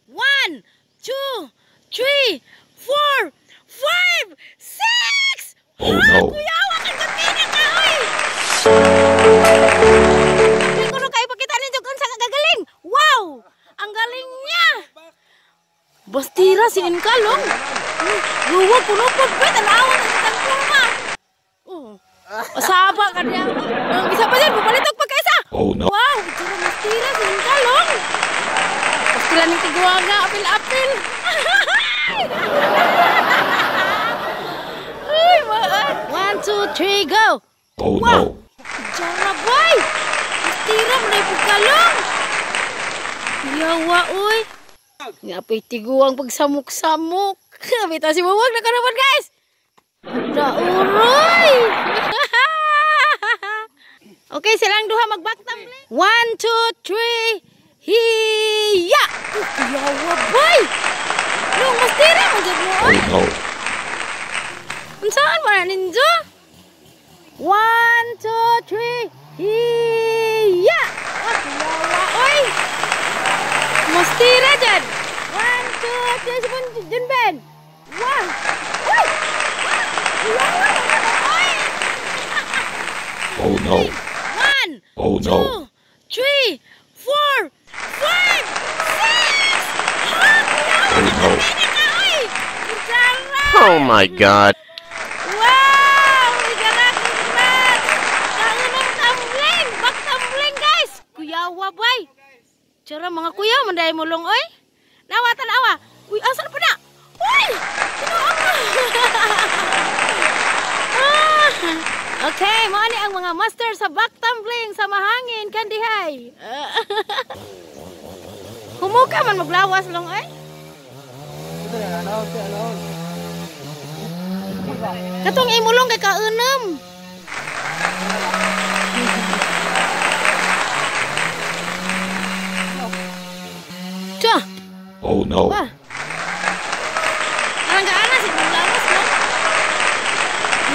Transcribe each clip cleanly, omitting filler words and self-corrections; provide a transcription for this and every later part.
1, 2, 3, 4, 5, 6! Oh no. Kuya, wa kang kapina ka, oy! Hindi ko na kayo pakita ninyo kung saan gagaling. Wow! Ang galing niya! Bastira si Inkalong. Luwag kuno po, be, tanawa na sa tangkulma. Oh. Saba ka niya. Ang isa pa dyan, bubalitok pa kaysa. Oh no. Wow, itsura bastira si Inkalong. Pastila ng tiguanga, apil-apil. Uy, maan. 1, 2, 3, go. Oh Wow. no. Itsura, boy. Bastira mo na ipugkalong. Yawa, uy. Nga pa'y tiguang pagsamok-samok. Bitaw si Buwag na karapan, guys. Nauroy. Okay, silang duha mag-back tumbling. 1, 2, 3. Hiya! Yawa, boy! Nung mastira mo dyan mo, oy. Oh no. Unsaan mo na ninjo? 1, 2, 3. Hiya! Yawa, oy! Mastira dyan! 1, 2, 3, sipon dyan, Ben! 1! Uy! Yawa, oy! Oh no. 1, Oh no. 2, 3, 4, 5, 6! Oh no. Oh my God. Wow! Ijara, congrats! Kaunang tumbling! Back tumbling, guys! Kuyawa, boy! Tsara, mga kuya, manday mo long, oy! Nawa, tanawa! Uy, asan pa na? Uy! Tinuok ka! Ah! Okay, mao ni ang mga master sa back tumbling sa mahangin, kandihay. Humuka man maglawas long ay. Katong imulong kay kaunam. Tsa. Oh no. Wah. Parang gaana si maglawas no.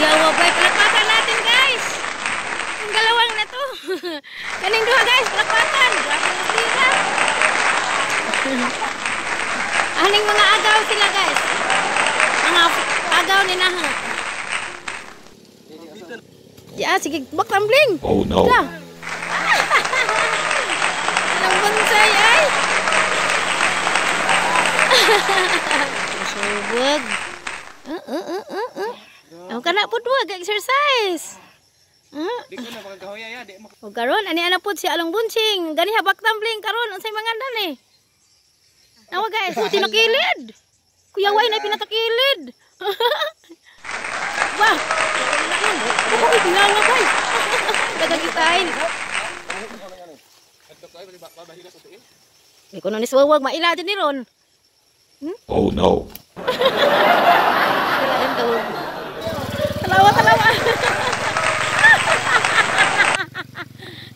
Yawa bay, palakpakan natin guys. Itong galawang na to. Kaning duha guys, palakpakan. Grabe mastira. Aning mga agaw sila guys. Mga agaw ni Naha. Ya, sige, back tumbling. Oh no. Tsa. Anong bonsai ay? Subog. Ang kana po duwa exercise. Di ko na makagahoya ya, di mo. O karon ani ana pod si Along Bunsing. Gani habak tumbling karon unsay mga dan eh. Nawa guys, oh, tinakilid. Kuya Way na pinatakilid. Wah. Oh, tinanga guys. Dagang style. Di ko na ni suwag maila din ni ron. Oh no. Talawa, talawa.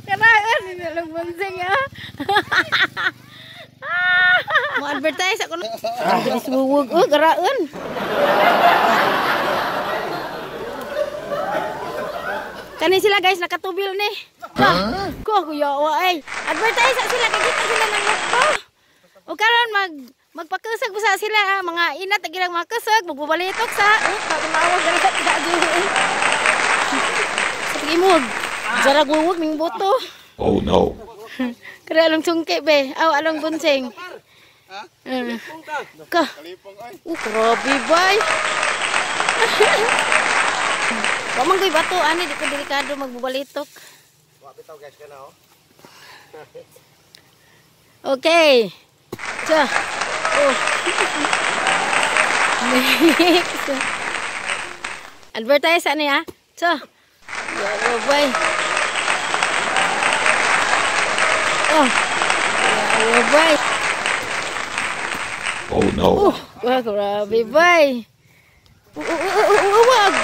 Karaan, hindi lang bunsing, ah. Mo advertise ako na. Suwag, oh, karaan. Kanin sila guys, nakatubil ni. Huh? Ko, kuya, ay. Advertise sila, kagita sila ng mukbo. O karon magpakasag po sa sila, mga inat na gilang makasag, magbubalitok sa, oh, tumawag na lang sa sa pag-imog, jarag wuwag, ming boto. Oh no. Kaya along sungki, be. Aw, along bunsing. Ka. Oh, grabe, bay. Wa man ko'y bato, ani, di ko delikado magbubalitok. Okay. Tsa. Oh. Next. Advertise ani ha. Tsa. Yo, boy. Oh. Yo, boy. Oh no. Oh, wah, grabe, boy. Oh, wag.